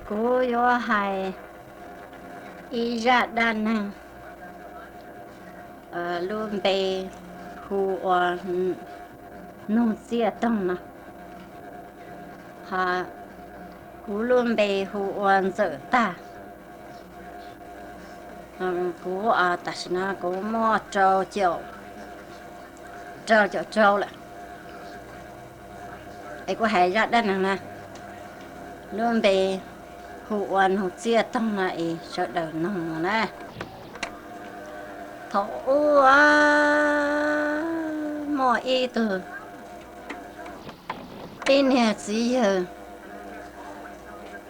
Kuv yuav hais ib zaj dab neeg, lub npe hu ua Nug Txiaj Toog no. Ho kuv lub npe hu ua Ntxawm Tag. Kuv tam sim no kuv muaj rau caum, rau caum rau lawm. Es kuv hais zaj dab neeg na, lub npe hu ua Nug Txiaj Toog no es sawv daws mloog na. Thaum ub muaj ib tug tib niag txiv yawg,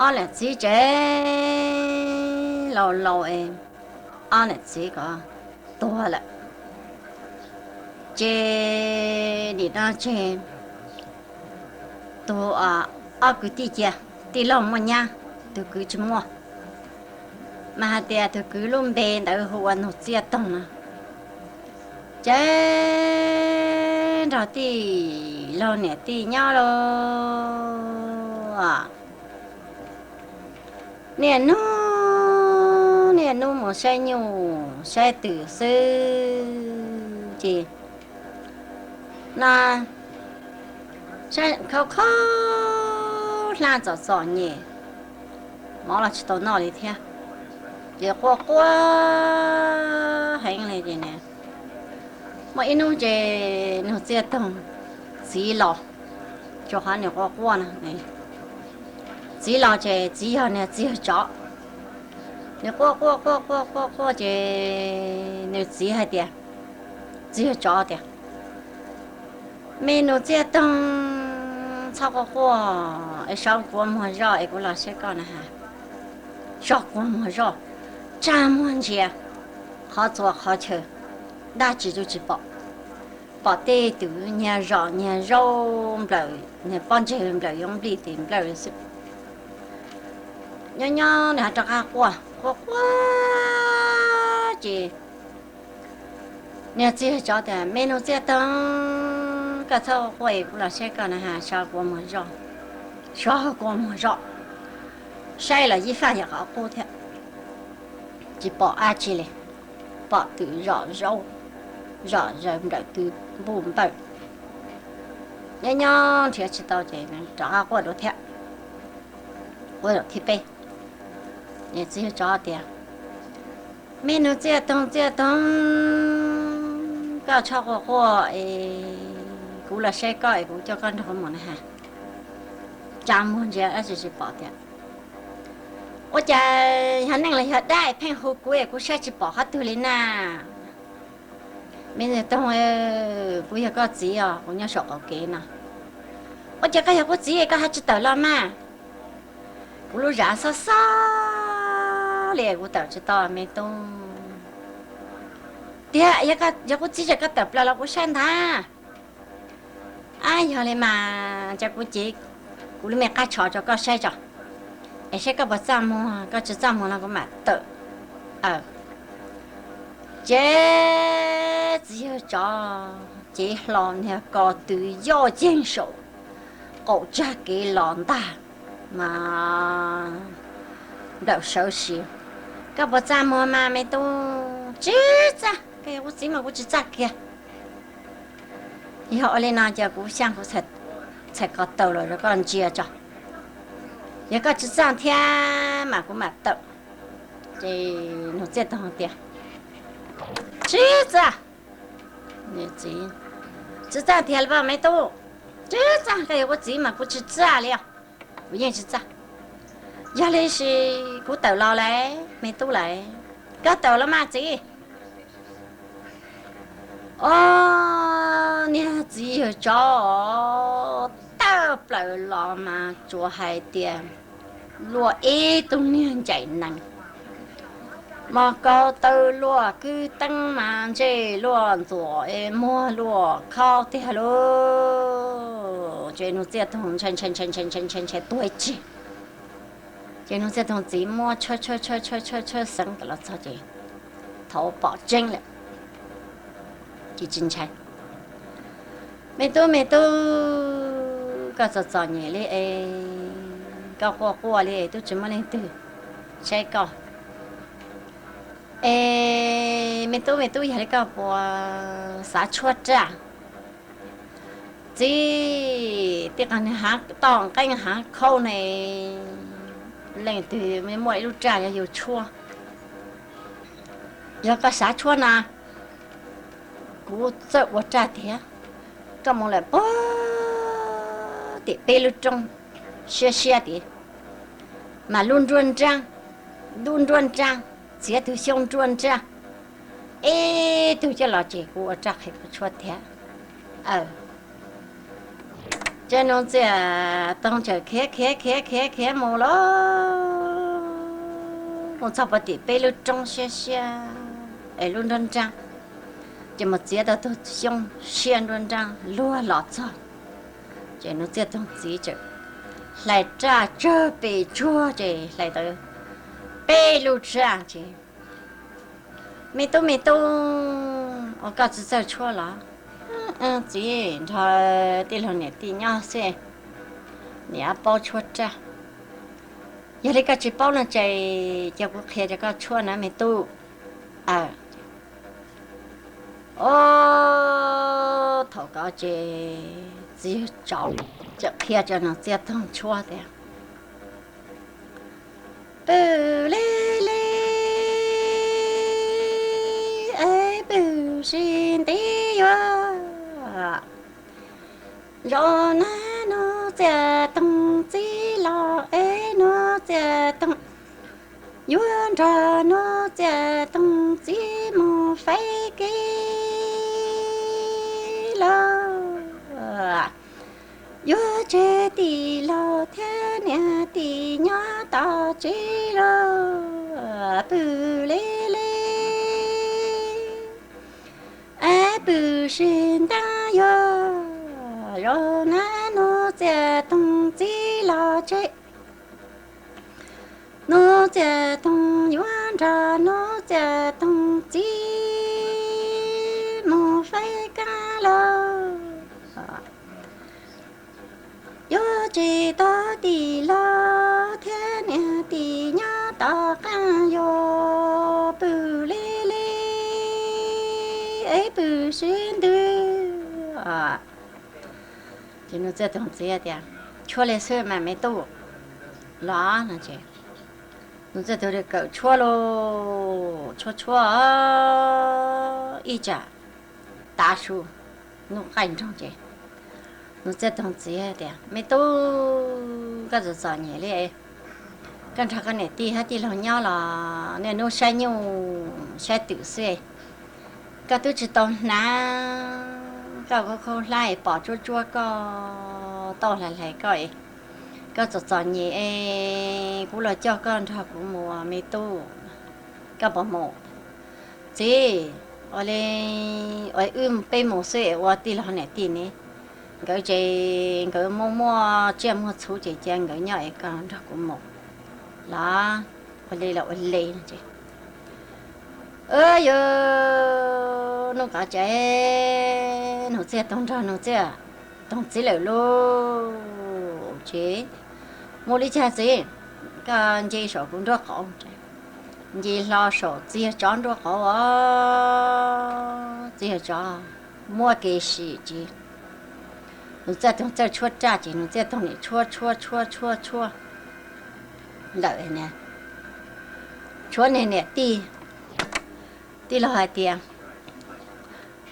ob niam txiv tsev laus laus es ob niam txiv ko tuag lawm. Ces nim no tseg tus, ob kwv tij cia, tij laug muaj nyab, tus kwv tsis muaj. Mas hais tias tus kwv lub npe ntawd hu ua Nug Txiaj Toog no. Ces nrog tij laug niam tij nyob los niaj hnub niaj hnub mus saib nyuj saib twm xwb ces no, khau khau hlab txom txom nyem, mov los tsis tau noj li thiab. Ces quaj quaj heev li ces muaj ib hnub ces Nug Txiaj Toog txiv los, rau qhov nws quaj quaj no, txiv los ces txiv yog niag txiv yawg tsov. Nws quaj quaj quaj quaj quaj quaj ces nws txiv hais tias, txiv yawg tsov tias, Me Nug Txiaj Toog, txhob quaj quaj es sawv kuv ua muag zoj es kuv los saib koj na has. Sawv kuv ua muag zoj, tsa muag ntsia qhov txhua qhov chaw, dab tsi twb tsis pom. Pom tej twm nyiag zom nyiag zaub nplawm, nyiag pob ntseg nplawm, yoov nplij tes nplawj xwb. Nyob nyob nws ho rov qab quaj quaj quaj ces niag txiv yawg tsov tias, Me Nug Txiaj Toog, koj txhob quaj es kuv los saib koj na has, sawv kuv ua muag zoj. Sawv kuv ua muag zoj, saib los ib faj yog qhov qub thiab, tsis pom dab tsi li. Pom twm zom zaub, zom zaws nplawm tw npuj npawj. Nyob nyob nrhiav tsis tau ces rov qab quaj dua thiab. Quaj zaum thib peb, niag txiv yawg tsov tias, Me Nug Txiaj Toog, Txiaj Toog, koj txhob quaj quaj es kuv los saib koj es kuv coj koj nrog mus na has. Tsa muag ntsia dab tsi tsis pom tias, Ua cas yog neeg los yog dab es pheej hu kuv es kuv saib tsis pom qhov twg li na? Me Nug Txiaj Toog, kuv yog koj txiv os, kuv nyob saum qaum kev no. Ua cas koj yog kuv txiv koj ho tsis tawm los mas? Kuv lub zam xob xob li kuv tawm tsis tau me tub. Tiag, yog kuv txiv ces koj tawm plaws los kuv saib ntag. Ab, yog li mas ces kuv cev kuv lub me qab tsho rau koj saib tso, es saib koj puas txaj muag, koj tsis txaj muag no kuv mam tawm. Ces txiv yawg tsov cev hlo niag ko tw yoj yeeg saum qaum tsag kev los ntag mas nplawm sawv si. Koj puas txaj muag mas me tub? Tsis txaj, koj yog kuv txiv mas kuv tsis txaj kiag. Yog ua li no ces kuv xyaj kuv txhais ko taw los rau koj ntsia tso. Yog koj tsis txaj thiab mas kuv mam tawm. Ces Nug Txiaj Toog tias, Tsis txaj. Txiv, tsis txaj tiag los me tub? Tsis txaj, koj yog kuv txiv mas kuv tsis txaj li os. Kuv yeej tsis txaj. Yog li sis kuv tawm los lawm me tub lawm. Koj tawm los mas txiv. Ob, niag txiv yawg tsov tawm plaws los mas tsuas hais tias luaj ib tug niag ncaim nees, mos kaus taw luaj, kwj teeb mas ntsej luaj, ntxuam es muag luaj, khaub tiag lauj. Ces Nug Txiaj Toog ntshai ntshai ntshai ntshai ntshai ntshai ntshai tuag ib tsig. Ces Nug Txiaj Toog txiv muab tshawb tshawb tshawb tshawb tshawb tshawb xeev tawm los txog ces thaum pom tseeb lawm ces tsis ntshai. Me tub, me tub, koj txom txom nyem li es koj quaj quaj li, twb tsis muaj leej twg saib koj. Es me tub, me tub, yog li koj puas xav tshuab raj? Txiv, tej qhov niag hav toj nqeeb hav khaub ne, leej twg muaj ib lub raj yog yus tshuab? Yog koj xav tshuab na, kuv txawj ua raj tiag. Koj mus lawm puag tim peb lub roob siab siab tid, mas lub nruab nrab, lub nruab nrab, txiav tug xyoob nruab nrab ib tug coj los ces kuv ua raj qhia koj tshuab tiag. Ces Nuv Txiaj Toog txawm khiav khiav khiav khiav khiav mus lawm, mus txog puag tim peb lub roob siab siab es lub nruab nrab, ces mus txiav tau tug xyoob siab nruab nrab luag los txog. Ces Nuv Txiaj Toog txiv txawm hlais raj tsawg pes tsuag ces hlais tau peb lub raj ces, Me tub, me tub, ua koj tsis txawj tshuab los? Txiv, nrog tij laug niam tij nyob xwb, niam paub tshuab raj. Yog li koj tsis paub no ces cia kuv qhia rau koj tshuab na me tub. Aw, thaum ko ces txiv yawg tsov txawm qhia rau Nuv Txiaj Toog tshuab tias, Pw li li, es pw si nti yuav zos na, Nuv Txiaj Toog txiv los es Nuv Txiaj Toog yuav nrog Nuv Txiaj Toog txiv mus faib kev lawm. Yuav tseg tij laug thiab niam tij nyob tom tsev lawm, pw li li, es pw si nti yuav zos na, Nuv Txiaj Toog txiv los tseg. Nuv Txiaj Toog yuav nrog Nuv Txiaj Toog txiv mus faib kev lawm. Yuav tseg tij laug thiab niam tij nyob tom qab yuav pw li li, es pw si nti. Ces Nuv Txiaj Toog txiv tias, Tshuab li xwb mas me tub, los no es Nuv Txiaj Toog kawm tshuab lauj, tshuab tshuab ib tsam tav su hnub qaij nroog ces Nuv Txiaj Toog txiv tias, Me tub, koj txom txom nyem li, koj nrog koj niam tij thiab tij laug nyob los niaj hnub saib nyuj saib twm xwb, koj twb tsis tau hnav, koj khaub khaub hlab pom tsuab tsuab koj, tauj hlais hlais koj, koj txom txom nyem es kuv los coj koj nrog kuv mus me tub, koj puas mus? Txiv, ua li, ua wb peb mus xwb es ua tij laug niam tij ne, nkawd ces nkawd muaj muaj tsiaj muaj txhu ces cia nkawd nyob es koj nrog kuv mus los? Ua li los ua li es, ua yuav hnub qhov ces Nuv Txiaj Toog nrog Nuv Txiaj Toog txiv lawm lauj. Ces, Mus li cas txiv? Koj nce saum kuv nraub qaum. Nce hlo saum txiv yawg tsov nraub qaum os. Txiv yawg tsov muab kev sim ces Nuv Txiaj Toog txawj tshuab raj ces Nuv Txiaj Toog nim tshuab tshuab tshuab tshuab tshuab lawm, tshuab niag niam tij, tij laug hais tias,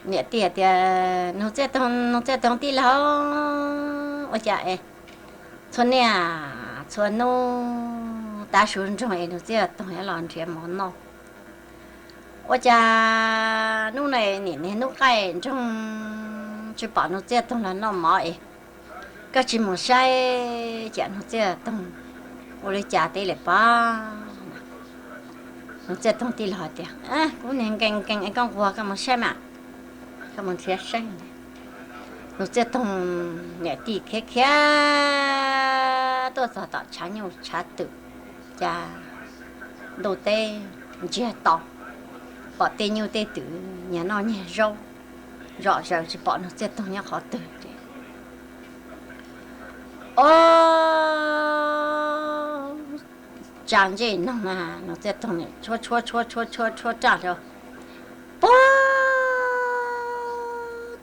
niam tij hais tias, Nuv Txiaj Toog, Nuv Txiaj Toog tij laug, ua cas es txhua niaj txhua hnub tav su nroog es Nuv Txiaj Toog yuav los nrhiav mov noj? Ua cas hnub no nim niaj hnub qaij nroog tsis pom Nuv Txiaj Toog los noj mov es? Koj tsis mus saib cas Nuv Txiaj Toog ua li cas teb lawm pob? Nuv Txiaj Toog tij laug hais tias, Kuv niag nkees nkees es koj nquag koj mus saib mas, koj mus nrhiav saib. Nuv Txiaj Toog niam tij khiav khiav tuaj txog tom tshav nyuj tshav twm, cas ntuj teb ntsiag to, pom tej nyuj tej twm nyias noj nyias zaub, zom zaws tsis pom Nuv Txiaj Toog nyob qhov twg ces, o tsa ntsej noog na, Nuv Txiaj Toog nim tshuab tshuab tshuab tshuab tshuab tshuab raj rau puag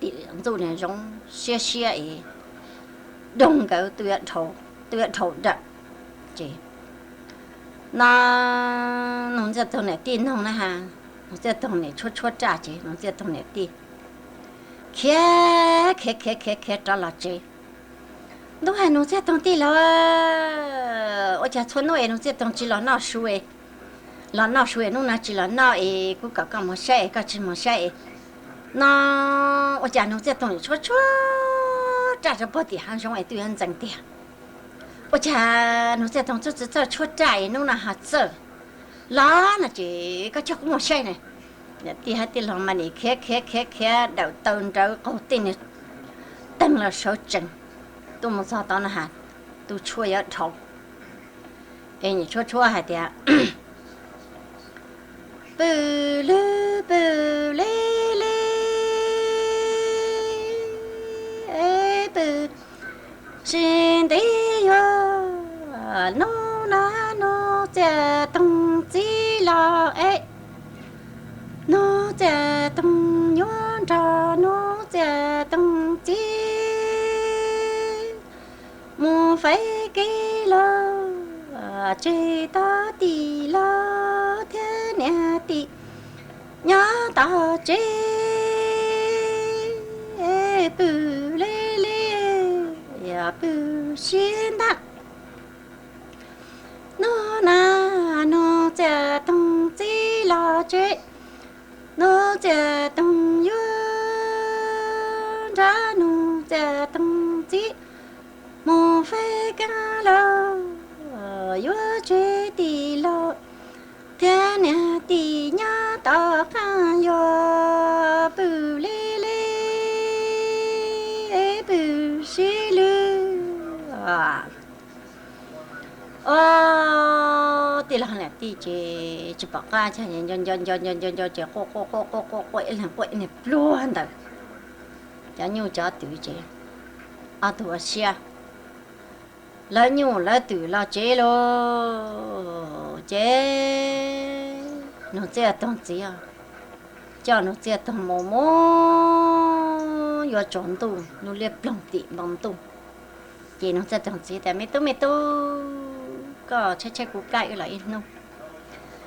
tim ntxuj ni zoov siab siab es doog nkawd twb yuav dhau nrawm. Ces no Nuv Txiaj Toog niam tij noog na ha, Nuv Txiaj Toog nim tshuab tshuab raj ces Nuv Txiaj Toog niam tij khiav khiav khiav khiav khiav rov los tsev. Ntuj, hais Nuv Txiaj Toog tij laug, ua cas txhua hnub es Nuv Txiaj Toog tsis los noj su, los noj su es hnub no tsis los noj es kuv kom koj mus saib es koj tsis mus saib es no, ua cas Nuv Txiaj Toog tshuab tshuab raj rau puag tim hav zoov es twb yuav ntxeev tiag. Ua cas Nuv Txiaj Toog txawj txawj tshuab raj es hnub no ho txawj los no ces koj coj kuv mus saib na. Niam tij hais tij laug mas nim khiav khiav khiav khiav dawm taw nrawv qaug tej niag teeg los sawv tsees tuaj mus txog tod na ha, tus tshuaj yuav dhau es nim tshuab tshuab hais tias, pw lwb pw li li, pw sib ntev yuav, hnub no Nuv Txiaj Toog txiv los es, Nuv Txiaj Toog yuav nrog Nuv Txiaj Toog txiv mus faib kev lawm, tseg tau tij laug thiab niam tij nyob tom tsev, pw li li, yog pw sib ntab. Hnub no Nuv Txiaj Toog txiv los tsev, Nuv Txiaj Toog yuav nrog Nuv Txiaj Toog txiv mus faib kev lawm, yuav tseg tij laug thiab niam tij nyob tom qab, yuav pw li li, pw sib lwb. Os, tij laug niam tij ces tsis pom qab, nco nco nco nco ces quaj quaj quaj quaj quaj quaj ib leeg quaj ib leeg pluag ntawm cov nyuj cov twm ces ob tug ua siab, lawv nyuj lawv twm los tsev lawm ces Nuv Txiaj Toog txiv coj Nuv Txiaj Toog mus mus yuav tsaus ntuj, hnub liab ploog tim npoo ntuj. Ces Nuv Txiaj Toog txiv tias, Me tub, me tub, koj tshaib tshaib kuv plab wb los ib hnub.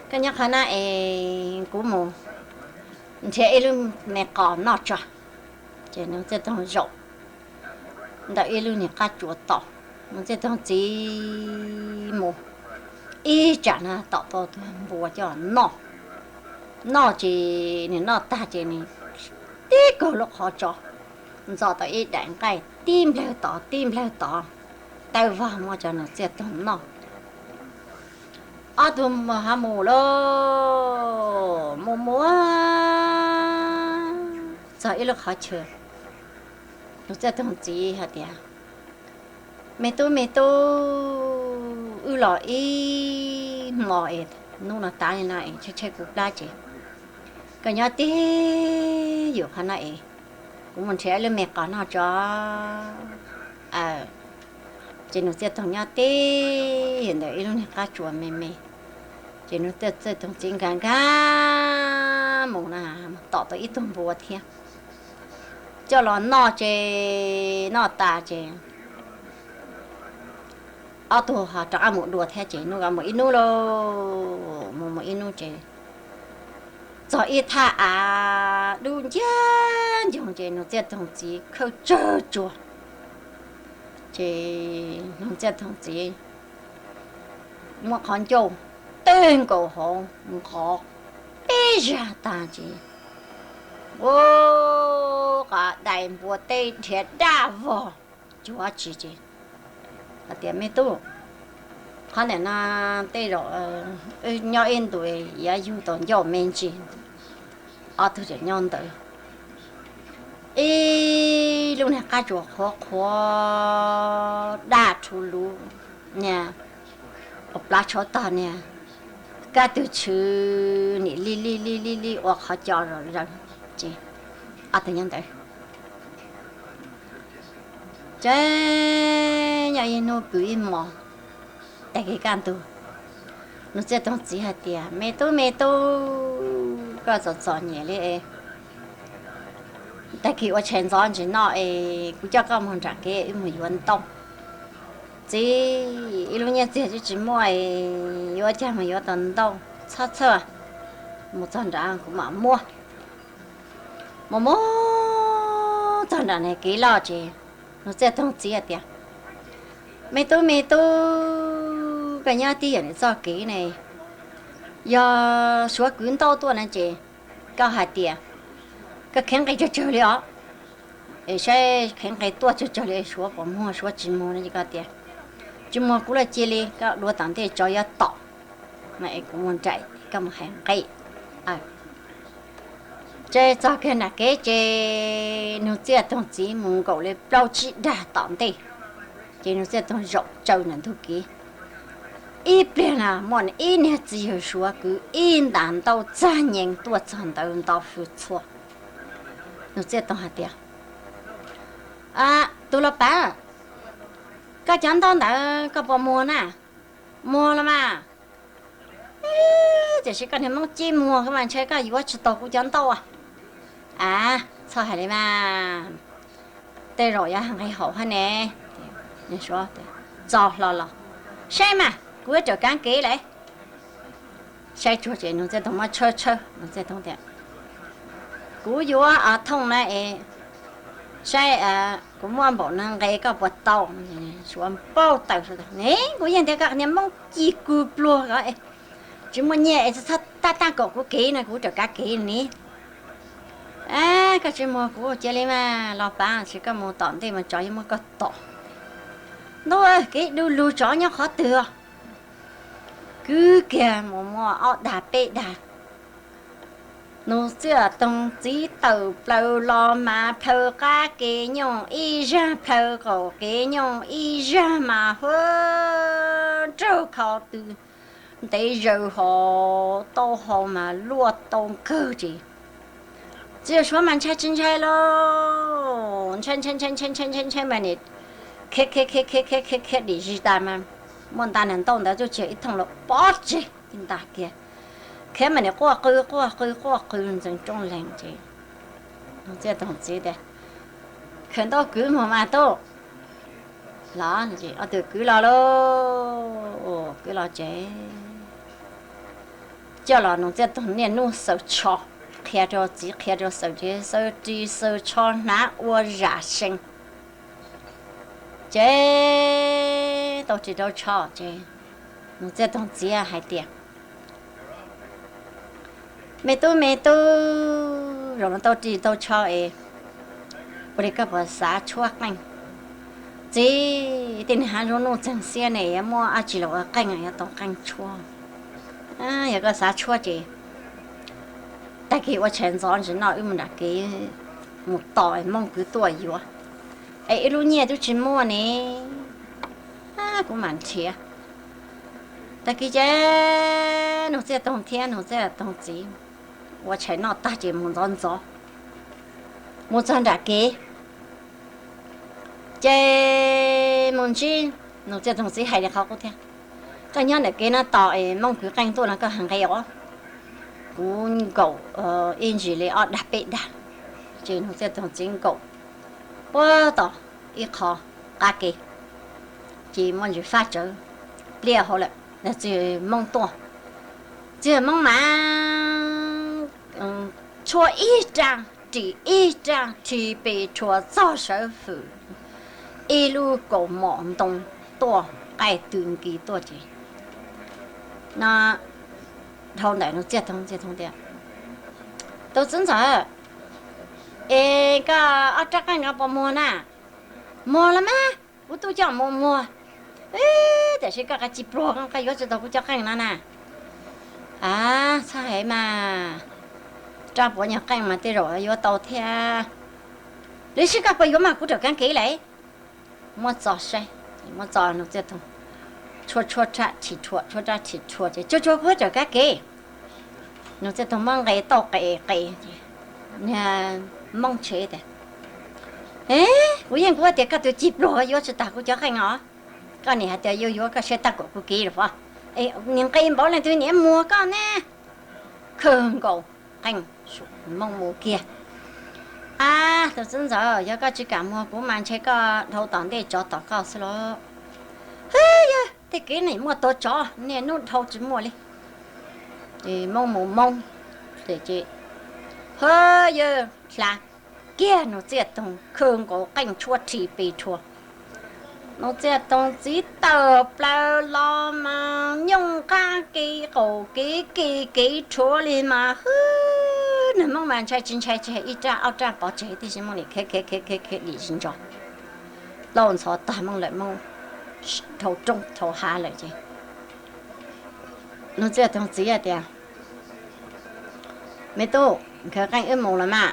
Koj nyob qhov no es kuv mus nrhiav ib lub me qos noj tso. Ces Nuv Txiaj Toog zaum ntawm ib lub niag qab tsuas tom, Nuv Txiaj Toog txiv mus ib tsam no tom tau tus npua coj noj. Noj ces nws noj tag ces nws tib kaug lub qhov tso, ntxo tau ib daim nqaij tib nplawg tod tib nplawg tod, taw vog muab cov Nuv Txiaj Toog noj. Ob tug ho mus lauj, mus mus txog ib lub qhov chaw, Nuv Txiaj Toog txiv hais tias, Me tub, me tub, wb los ib hmos es hnub no tas li no es tshaib tshaib kuv plab ces koj nyob tib ywm qhov no es kuv mus nrhiav ib lub me qos noj tso. Ces Nuv Txiaj Toog nyob tib ywm ntawm ib lub niag qab tsuas me me. Ces Nuv Txiaj Toog txiv nkag nkag mus na, tom tau ib tug npua thiab, coj los noj ces noj tas ces ob tug ho rov qab mus dua thiab ces nub mus ib hnub lauj, mus mus ib hnub ces txog ib thaj av dub nciab ncoog ces Nuv Txiaj Toog txiv khawb tsawg tsuag. Ces Nuv Txiaj Toog txiv muab qhov ncauj teg nkaus hauv nqov peb zag tag ces ua qas dais npua teb dhia daj vog cuav tsis ces hais tias, Me tub, qhov ntawm no tej zaum wb nyob ib ntus yuav yug tau ncauj me ntsis. Ob tug tseem nyob ntawd ib lub niag qab tsuas qhuav qhuav daj rhu luv niag, ua plav tshauv tog niag, kab tug tshwv nim li li li li li ua qhov co zom zaws ces ob tug nyob ntawd ces nyob ib hnub pw ib hmos, tag kis kaj ntug Nus Txiaj Toog txiv hais tias, Me tub, me tub, koj txom txom nyem li, tag kis ua tshais ntxov ntsis noj es kuv coj koj mus nram kev wb mus yuav ntau. Txiv, ib lub nyiaj txiag twb tsis muaj, yuav ua cas mus yuav tau ntau, txhob txhawj, mus txog nrad kuv mam muab. Mus mus txog nram kev loj ces Nus Txiaj Toog txiv hais tias, Me tub, me tub, koj nyob tib yam nim txoj kev ne, yog Suav kwv ntaub tuaj na ces koj hais tias koj kheev nqe tsawg tsawg li os, es saib kheev nqe tuaj tsawg tsawg li, Suav puas muag, Suav tsis muag no ces koj tias, Tsis muag kuv los cia li, koj dua tom ntej tsov yuav tom, kuv mus nraim koj mus hais nqe. Ces txog kiag nram kev ces Nus Txiaj Toog txiv mus nkaum li plaub tsib dag tom ntej, ces Nus Txiaj Toog zaum tsaws ntawm ntug kev. Ib pliag na muaj ib niag txiv yawg Suav kwv ib ntas ntaub txag nyees tuaj txog ntawd nto fws txhua. Nus Txiaj Toog hais tias, Tus los pav, koj cov ntaub ntawd koj puas muag na? Muag los mas. Tiam sis koj niag Hmoob cib muag koj mas ntshai koj yuav tsis tau kuv cov ntaub. A, txhob hais li mas, tej zaum yuav nqis haum hab ne. Txo hlo los saib mas, kuv yuav raws kav kev lawm. Saib tsuag ces Nus Txiaj Toog muab tshawb tshawb, Nus Txiaj Toog tias, Kuv yuav thooj na es saib kuv muab npaum no nqe koj puas tau. Suav npau taws, Ne, kuv yeej tias koj niag Hmoob ci kug pluag ko, tsis muaj nyiaj es txhob tab tab kaum kuv kev no, kuv raws kav kev ni. Koj tsis muag kuv cia li mas los pav, sis koj mus tom ntej mas tsov yuav muab koj tom. Ntuj, kev du lug tsov nyob qhov twg os? Kwv kiag mus muaj ob dag peb dag, Nus Txiaj Toog txiv tawm plaws los mas plhaw qab kev nyooj ib zag, plhaw qaum kev nyooj ib zag mas huab nraug kho tw ntev zaws hos taub hau mas luaj tau kawg ces txiv yawg Suav mas ntshai tsis ntshai lauj, ntshai ntshai ntshai ntshai ntshai ntshai ntshai mas nim khiav khiav khiav khiav khiav khiav khiav dim zis tas mas muaj nta nws ntaub ntawd tsuj tsis yog ib thooj los pov tseg ib nta kiag, khiav mas nim quaj qw quaj qw quaj qw ntxeev rooj leeg ces Nus Txiaj Toog txiv tias, Khaws ntaub kwv mus mas tub. Los ob tug kwv los lauj, kwv los ces coj los Nus Txiaj Toog niaj hnub xaws tsho, qhia rau txiv qhia rau xaws ces xaws ris xaws tsho hnav ua zam sees. Ces tau ris tau tsho ces Nus Txiaj Toog txiv hais tias, Me tub me tub, zaum no tau ris tau tsho es ua li koj puas xav tshuab qeej? Txiv, tej niag hav zoov nuj txeeg xiab ne yuav muaj dab tsi los ua qeej, yuav tau qeej tshuab. Yog koj xav tshuab ces tag kis ua tshais ntxov ntsis no wb mus nram kev mus tos Hmoob kwv tuaj yuav, es ib lub nyiaj twb tsis muaj ne, kuv mam nrhiav. Tag kis ces Nus Txiaj Toog thiab Nus Txiaj Toog txiv ua tshais noj tag ces mus ntxov ntxov mus txog nram kev ces mus ntsib Nus Txiaj Toog txiv hais li qhov qub thiab, Koj nyob ntawm kev no tos es Hmoob kwv qeej tuaj no koj hais nqe os. Kuv nkaum ib ntsis li ob dag peb dag, ces Nus Txiaj Toog txiv nkaum puag tom ib qho qab kev, ces muaj ntsis fab tsawv pliaj hauv lawm, txiv Hmoob tuaj. Txiv Hmoob mas tshuab ib raj ris ib raj rhi pes rhuav txog sawv fwm, ib lub kaus mom ntoo tuaj qaij tw nkis tuaj ces no dhau ntawm Nus Txiaj Toog, Txiaj Toog tias, Tus txwv ntxawm, es koj ob rab qeej no puas muag na? Muag los mas, kuv twb coj mus muag, tiam sis koj qab ci pluag koj yuav tsis tau kuv cov qeej no na. A, txhob hais mas, rab puav nyuag qeej mas tej zaum yuav tau thiab. Lwm sij koj puas yuav mas kuv raws kav kev lawm. Muab txo saib, muab txo Nus Txiaj Toog, tshuab tshuab raj rhi rhuav tshuab raj rhi rhuav ces tsuag tsuag kuv raws kav kev. Nus Txiaj Toog muab nqe tauj qe qe, niag Hmoob tsev tias, E, kuv yeej kuv tias koj tus ci pluag yuav tsis tag kuv cov qeej os. Koj nim hais tias yuav yuav koj siab tag kuv kev lawm os. Nim nqis npaum leej twg niam muag koj ne. Khawg nkaus qeej, Hmoob mus kiag. Ab, tus txiv ntxawm, yog koj tsis kam muag kuv mas ntshe koj dhau tom ntej tsov tom koj xwb los. Hwb, yog tej kev ne muaj tuag tsov, niaj hnub dhau tsis muaj li. Hmoob mus Hmoob, hwb, yog hla kiag Nuj Txiaj Toog khawg nkaus qeej tshuab rhi pes rhuav. Nuj Txiaj Toog txiv tawm plaws los mas nyooj qab kev qaum kev kev kev rhuav li mas hwb, neeg Hmoob mas ntshai tsis ntshai, tsis hais ib raj ob raj pov tseg tib si, Hmoob nim khiav khiav khiav khiav khiav dim zis ntsos, lauj ntxhov tag Hmoob lawm, Hmoob dhau roob dhau hav lawm ces Nuj Txiaj Toog txiv hais tias, Me tub, khaws qeej wb mus los mas.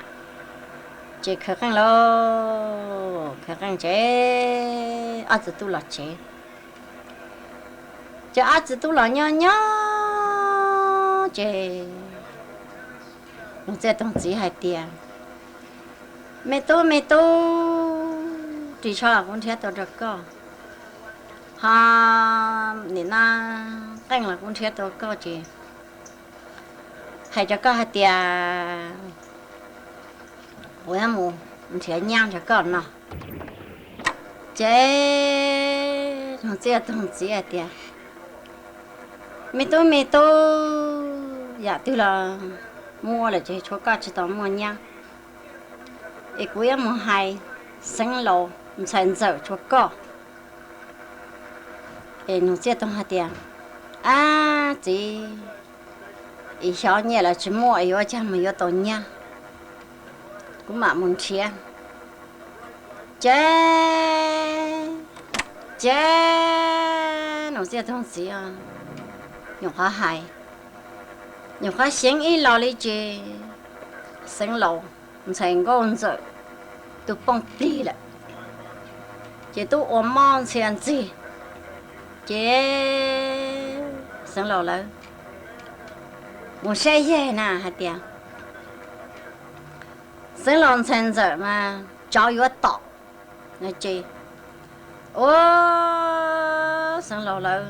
Ces khaws qeej lauj, khaws qeej ces ob txiv tub los tsev. Ces ob txiv tub los nyob nyob ces Nuj Txiaj Toog txiv hais tias, Me tub, me tub, ris tsho los kuv nrhiav tau rau koj, ho nim no qeej los kuv nrhiav tau koj ces hais rau koj hais tias kuv yuav mus nrhiav nyab nrog koj no. Ces Nuj Txiaj Toog txiv hais tias, Me tub, me tub, yam twg los muaj lawm ces tshuav koj tsis tau muaj nyab, es kuv yuav mus hais Xeev Laus ntxhais ntxawm tshuav koj. Es Nuj Txiaj Toog hais tias, Ab txiv, es xyov nyiaj los tsis muaj es yuav ua cas mus yuav tau nyab, kuv mam mus nrhiav. Ces, ces Nuj Txiaj Toog txiv nyuam qhuav hais, nyuam qhuav xyeev ib los li ces Xeev Laus ntxhais nkauj ntxawm twb poob plig lawm, ces twb ua mob ntxhia ntxig. Ces Xeev Laus lawv mus saib yaig na hais tias, Xeev Laus ntxhais ntxawm mas tsov yuav tom no ces, ua, Xeev Laus lawv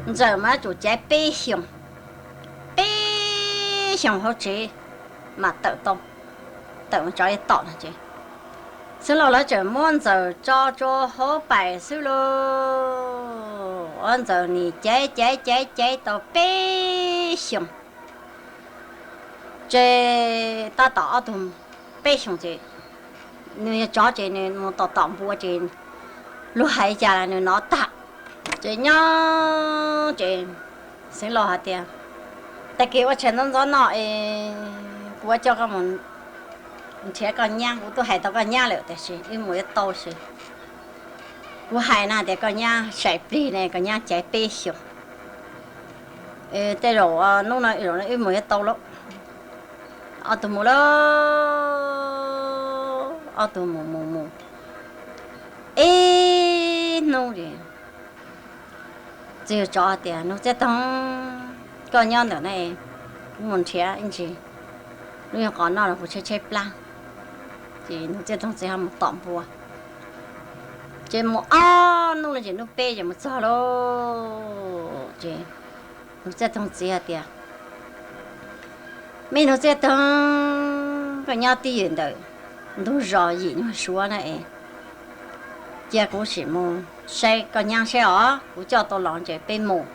ntxawm mas tsum caiv peb xyoos, peb xyoos hauv tsev mas tawm tau, tawm mas tsov yuav tom no ces Xeev Laus lawv tseem muab ntxawm tso tsua hauv pais xwb lauj. Ua ntxawm nim caiv caiv caiv caiv tau peb xyoos, ces tab tom ob tug, peb xyoos ces nws yog tsov ces nws mus tom tom npua ces luag hais cas nws nov tag. Ces nyob ces Xeev Laus hais tias, Tag kis ua tshais ntxov ntxov no es kuv yuav coj koj mus nrhiav koj nyab, kuv twb hais tau koj nyab lawm tiam sis wb mus yuav tau si. Kuv hais na tias koj nyab sai plig ne, koj nyab caiv peb xyoos. Tej zaum hnub no wb mus yuav tau lauj. Ob tug mus lauj, ob tug mus mus mus ib hnub ces txiv yawg tsov tias, Nuj Txiaj Toog, koj nyob ntawm no, kuv mus nrhiav ib ntsis lub nyuag qos noj los kuv tshaib tshaib plab. Ces Nuj Txiaj Toog txiv ho mus tom npua. Ces mus ob hnub no ces hnub peb ces mus txog lauj. Ces Nuj Txiaj Toog txiv hais tias, Me Nuj Txiaj Toog, koj nyob twj ywm ntawm ntug zos yim nyuag suav na es, cia kuv sim mus saib koj nyab saib os, kuv coj tau los ces peb mus.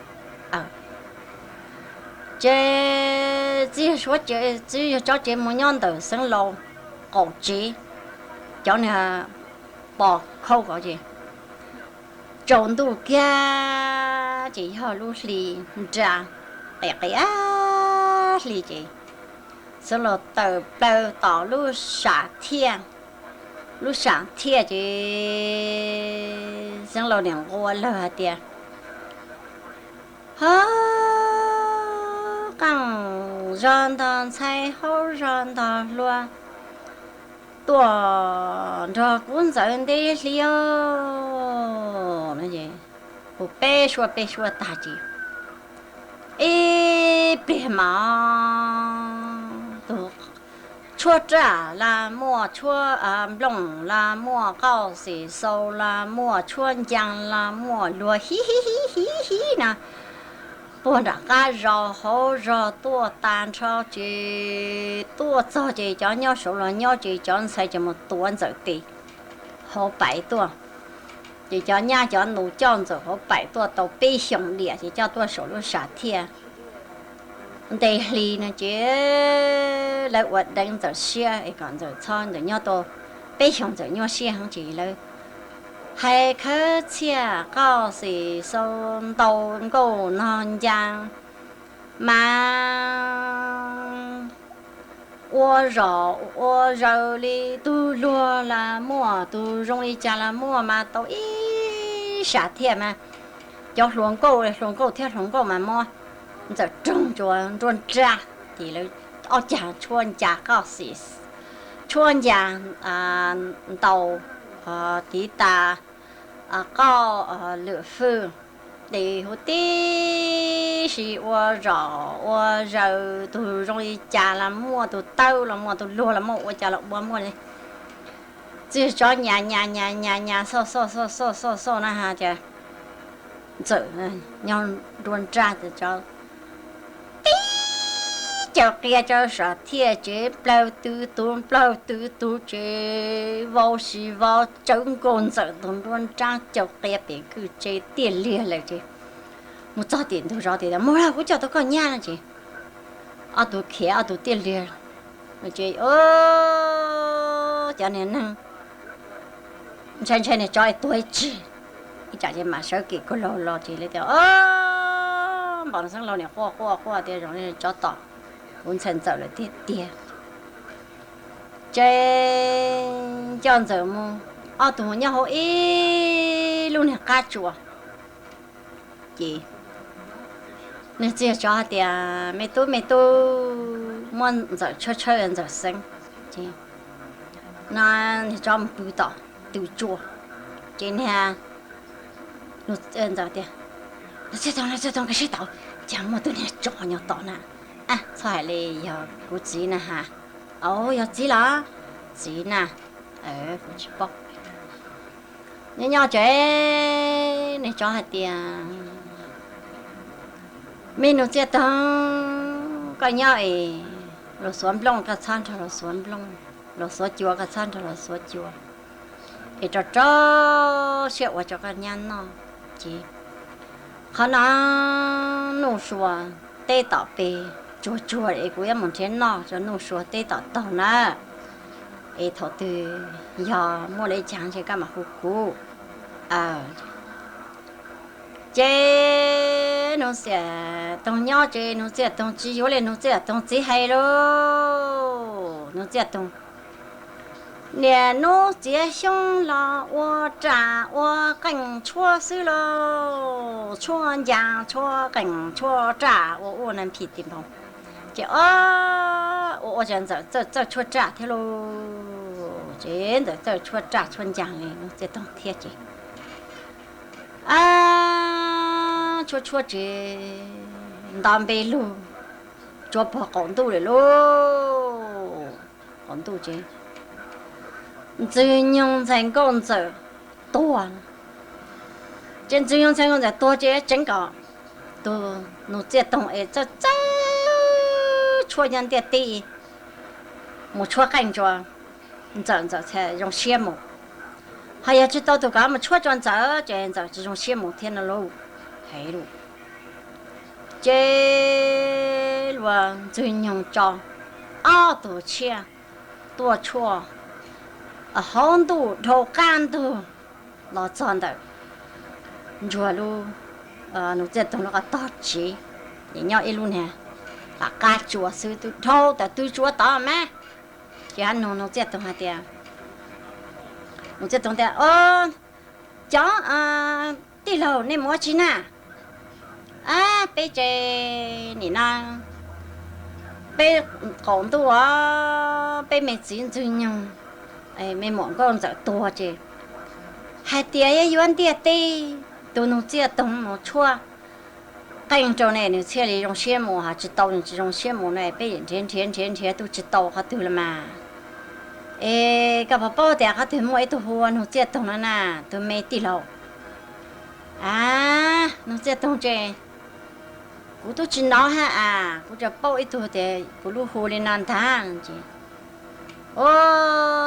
Ces txiv yawg tsov tsev mus nyob ntawm Xeev Laus qaum tsev, cov niag pos khaub ko ces tsaus ntuj kiag ces yog lub hli nra, qis qis ab hli ces Xeev Laus tawm plaws tom lub sam thiaj, lub sam thiaj ces Xeev Laus niam nqua lawg hais tias, Hov, qaaj zog ntog ntxhais, haub zog ntog hluas, tuaj nrog kuv ntxawm ntev hli os. Hu peb suab peb suab tag ces ib pliag mas tus Tshuab raj los muaj, tshuab nplooj los muaj, qauj xim xaus los muaj, tshuab ncaa los muaj, luag hib hib hib hib hib no puag nram qab zos hauv zos tuaj tas nrho ces tuaj txog ces cov nyob saud los nyob ces cov ntxhais ces mus tuav Ntxawm tes hauv paim tuaj. Ces cov nyab cov nus coj Ntxawm hauv paim tuaj tau peb xyoos diam ces coj tuaj saum lub sam thiaj nte hli no ces lawv ua deev Ntxawm siab es kom Ntxawm txhob, Ntxawm nyob tau peb xyoos Ntxawm nyuaj siab heev ces lawv hais khawb txhiaj qauj xim xaus ntaus nkauj nog ncaa mas ua zom ua zaws li, tus luag los muaj, tus zoo li cas los muaj mas tau ib sam thiaj mas cov hluas nkauj, hluas nkauj thiab hluas nkauj mas muab Ntxawm roog ua nruab nrab ces lawv ob cag tshuab ncas qauj xim, tshuab ncas ntaus tiv tas qauj lwm fwj, ces huv tib si ua zom ua zaws, tus zoo li cas los muaj, tus tawb los muaj, tus luag los muaj, ua cas los ua muaj li. Txiv tsov nyas nyas nyas nyas nyas xauj xauj xauj xauj xauj xauj na has tias Ntxawm nyob nruab nrab ces tsov tib caws qia rau sam thiaj ces nplawg tw tuv nplawg tw tuv ces vau si vau tsawv nkaus Ntxawm tus nruab nrab caws qia pem kwj tse tiaj liag lawm ces mus txog tim ntug zos tias, Mus lawm, kuv coj tau koj nyab no ces ob tug khiav ob tug tiaj liag ces cov niag neeg ntshai ntshai niag tsov es tuag ib tsig, ib tsam ces mam sawv kev kuj laug los ces lawv tias, Npam xeeb laug niam quaj quaj quaj tias zoo li tsov tom kuv ntxhais Ntxawm lawm tiag tiag. Ces coj Ntxawm mus, ob tug mus nyob hauv ib lub niag qab tsua ces nws txiv tsov hais tias, Me tub, me tub, muab Ntxawm tshawb tshawb Ntxawm xeeb. Ces no niag tsov mus pw tom tw tsua ces niag Ntxawm tias, Los txiv toog, los txiv toog, koj sib tau, cas muaj tus niag tsov nyob tom na. Txhob hais li, yog kuv txiv na has. Au, yog txiv los? Txiv na, kuv tsis paub. Nyob nyob ces niag tsov hais tias, Me nus txiaj toog, koj nyob es luag xuav nplooj koj txhob nrog luag xuav nplooj, luag xuav cua koj txhob nrog luag xuav cua, es rau rau siab ua rau koj nyab noj. Ces qhov no nuj sua teb tom pes tsuag tsuag es kuv yuav mus nrhiav noj rau nuj sua teb tom taug na. Es thaum twg yog muaj li cas ntshe koj mam hu kuv. Ces nus txiaj toog nyob ces nus txiaj toog tsis yuav li nus txiaj toog txiv hais lauj. Nus txiaj toog, niaj hnub txiav xyoob los ua raj ua qeej tshuab xwb lauj, tshuab ncas tshuab qeej tshuab raj ua ua na phim tim npoo. Ces o, ua ua ces Ntxawm txawj txawj tshuab raj thiab lauj. Ces Ntxawm txawj tshuab raj tshuab ncas li nus txiaj toog thiab ces a, tshuab tshuab ces nto npe lug, tsuav pog qaum ntuj lawm lauj. Qaum ntuj ces Ntxwg Nyoog ntxhais nkauj Ntxawm tuag. Ces Ntxwg Nyoog ntxhais nkauj Ntxawm tuag ces tseev kom tus nus txiaj toog es txawj txawj tshuab nyob ntiaj teb mus tshuab qeej rua Ntxawm, Ntxawm thiaj zoo siab mus. Ho yog tsis tau tus kom mus tshuab rua Ntxawm ces Ntxawm tsis zoo siab mus thiab no lauj. Heev lauj. Ces luag Ntxwg Nyoog tso ob tug tshiab tuaj tshuaj hauv ntuj dhau qab ntug los txog ntawm ntsuag lub, nus txiaj toog lub qhov tog tsev, es nyob ib lub niag qab tsua xwb, twb dhau tawm tw tsua tod mas. Ces hab nug nus txiaj toog hais tias, nus txiaj toog tias, Cov tij laug, nej mus ua tsi na? Ab, peb ces nim no peb qaum ntuj os, peb me txiv Ntxwg Nyoog, me muam nkauj Ntxawm tuag ces hais tias yuav yuav ntiaj teb tus nus txiaj toog mus tshuab qeej rau ne, nws thiaj li zoo siab mus, ho tsis tau nws tsis zoo siab mus no, peb nrhiav nrhiav nrhiav nrhiav twb tsis tau qhov twg los mas. Es koj puas paub tias qhov twg muaj ib tug hu ua Nuj Txiaj Toog no na, tus me tij laug? A, Nuj Txiaj Toog ces kuv twb tsis hnov hab as, kuv tsuas paub ib tug tias kuv lub hu li no ntag ces, o,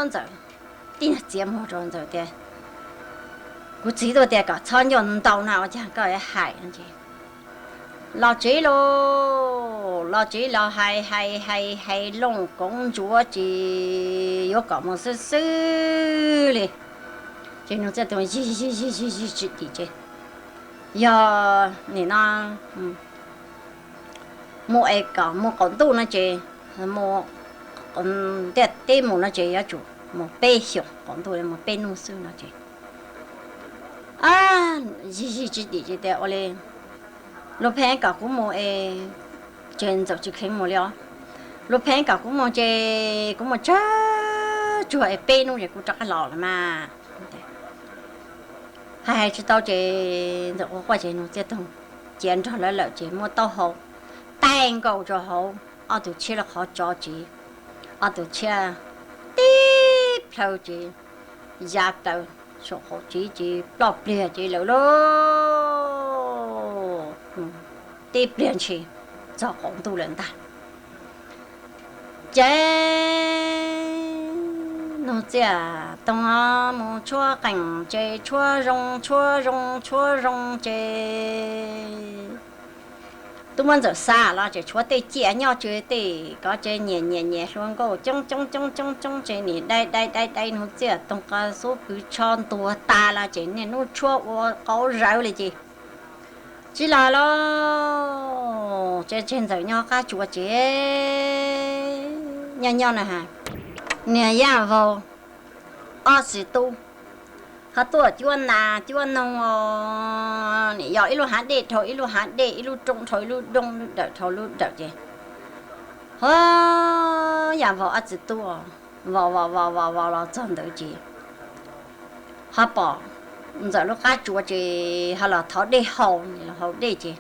Ntxawm tib nyuag txiav muag rau Ntxawm tias, kuv txiv tuaj tias kom txhob ncauj ntau na, ua cas koj hais no ces los tsev lauj, los tsev los hais hais hais hais looj koov ntsuav ces yuav kom mus xwb xwb li. Ces Nuj Txiaj Toog yig yig yig yig yig tsis dim ces, yog nim no mus es kom mus qaum ntuj no ces, mus ntiaj teb mus no ces yuav tsum mus peb xyoos, qaum ntuj mus peb hnub xwb no ces, yig yig tsis dim ces tias ua li, luag pheej kom kuv mus es, ces Ntxawm tsis kheev mus li os, luag pheej kom kuv mus ces kuv mus tsawg tsuag es peb hnub ces kuv rov qab los lawm mas. Hais hais tsis tau ces Ntxawm quaj quaj ces Nuj Txiaj Toog cia nrog lawv lawm ces muab taub hau taij nkaus rau hauv ob tug tshiab lub qhov tso ces ob tug tshiab tib plhaw ces ya plaws saum qaum tsev ces ploj pliag ces lawm lauj, tib pliag ntshis txog qaum ntuj lawm ntag. Ces Nuj Txiaj Toog mus tshuab qeej ces tshuab zoo tshuab zoo tshuab zoo ces tub muab Ntxawm xa los ces tshuav tej ciaj nyob tsw tej kov ces nyiam nyiam nyiam hlua nkauj coob coob coob coob coob ces nim dai dai dai dai Nuj Txiaj Toog qhov xub pw tsho ntuag tas los ces niaj hnub tshuab ua qauv zawv li ces tsis los lauj. Ces tseg Ntxawm nyob qab tsuas ces nyob nyob na has, niag Yaj Vaug ob txiv tub ho tuaj cuab nas cuab noog os, nim yog ib lub hav dej dhau ib lub hav dej, ib lub roob dhau ib lub roob, lub dawm dhau lub dawm ces ho Yaj Vaug ob txiv tub vau vau vau vau vau los txog ntawd ces ho pom Ntxawm lub qab tsuas ces ho los thov dej haus, los haus dej ces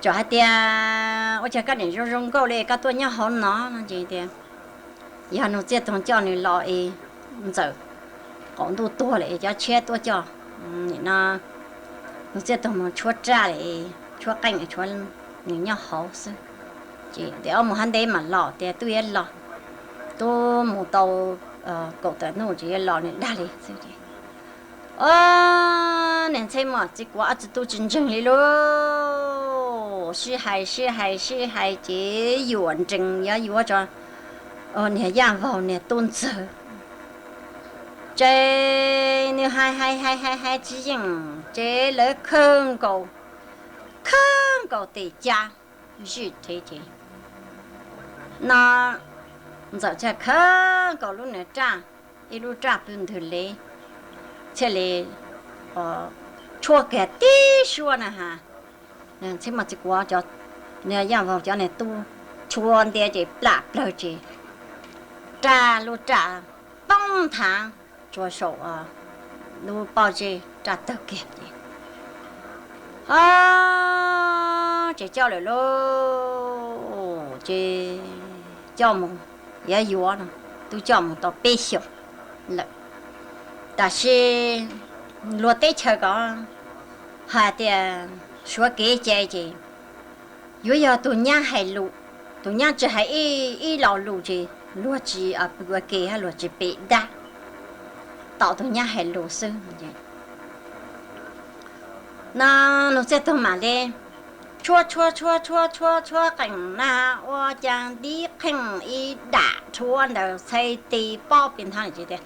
tsam hais tias ua cas koj nim zoo zoo nkauj li koj tuaj nyob hauv no no ces tias yog Nuj Txiaj Toog coj nws los es Ntxawm qaum ntuj tuag lawm es cov tshiab tuaj coj, nim no Nuj Txiaj Toog mus tshuab raj lawm, tshuab qeej tshuab, nws nyob hauv xwb. Ces tias ob mus hav ntev mam los, tias twb yuav los, twb mus tau kaum tawm hnub ces yuav los nws dag li xwb ces, o, niag Ntxheb Muas txiv Kuav ob txiv tub tsis ntseeg li lauj, sib hais sib hais sib hais ces yuam nrees yuav yuav tso niag Yaj Vaug niag tub ntxawg. Ces nws hais hais hais hais hais tsis yeej ces lawv khawb nkaus, khawb nkaus tes cab zij thev ces no Ntxawm thiaj khawb nkaus lub niag raj, ib lub raj pw ntwg le, thiaj li tshuab kiag tib suab na has, Ntxheb Muas txiv Kuav cov, Yaj Vaug cov niag tub tshuab ntiab ces plam plawg ces raj, lub raj poob nthav tsuas saum lub pob zeb, raj tawg kiag ces, o, ces coj lawm lauj, ces coj mus yuav yuav no, twb coj mus tau peb xyoos lawm. Tab sis luag teb chaws ko hais tias suav kev cai ces yuav yog tus nyab hais lus, tus nyab tsis hais ib lo lus ces luag tsis pw ua ke hab luag tsis pe dab, tom tus nyab hais lus xwb. No Nuj Txiaj Toog mam li tshuab tshuab tshuab tshuab tshuab tshuab qeej na, ua cas tib qheej ib dam rhuav ntawd txhais tes pob pes nthav ces tias,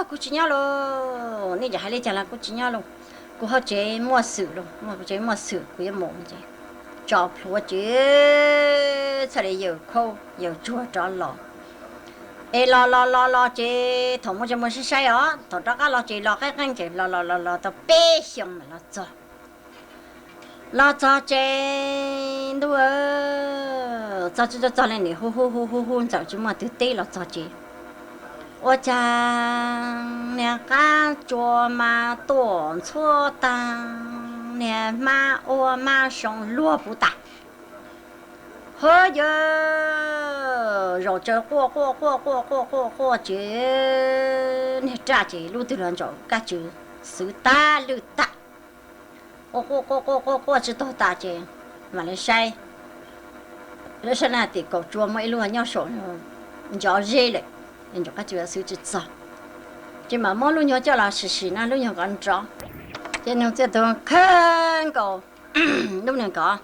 kuv tsis nyob lauj, nej tseem hais li cas los kuv tsis nyob lauj, kuv hauv tsev muaj xwm lauj, kuv tsev muaj xwm kuv yuav mus ces tso plhuav ces txhaj li yawm khaub yawm tsuag rov los. Es los los los los ces thaum mus ces mus saib saib os, thaum rov qab los ces los qeeb qeeb ces los los los los tau peb xyoos mam los txog. Los txog ces ntuj, txog tsis txog li nim hu hu hu hu hu Ntxawm tsis muaj twg teb los txog ces ua cas niag qab tsuas mas tuaj ntxhuab tag, niag hmab ua hmab soo luag puv tas. Hov yawg, zaum tsaws quaj quaj quaj quaj quaj quaj quaj ces niag raj ces lub twg los ntsaum kab tsw xwv tag lwj tag. Quaj quaj quaj quaj quaj quaj tsis tau tas ces mam li saib, lawv saib na tim kaum tsua muaj ib lub nyob saum ncov zeb lawm, ntsaum kab tsw xwv tsis txog. Ces mam muab lub nyuag coj los sim sim na lub nyuag kom nrov. Ces Nuj Txiaj Toog khawb nkaus lub nyuag kom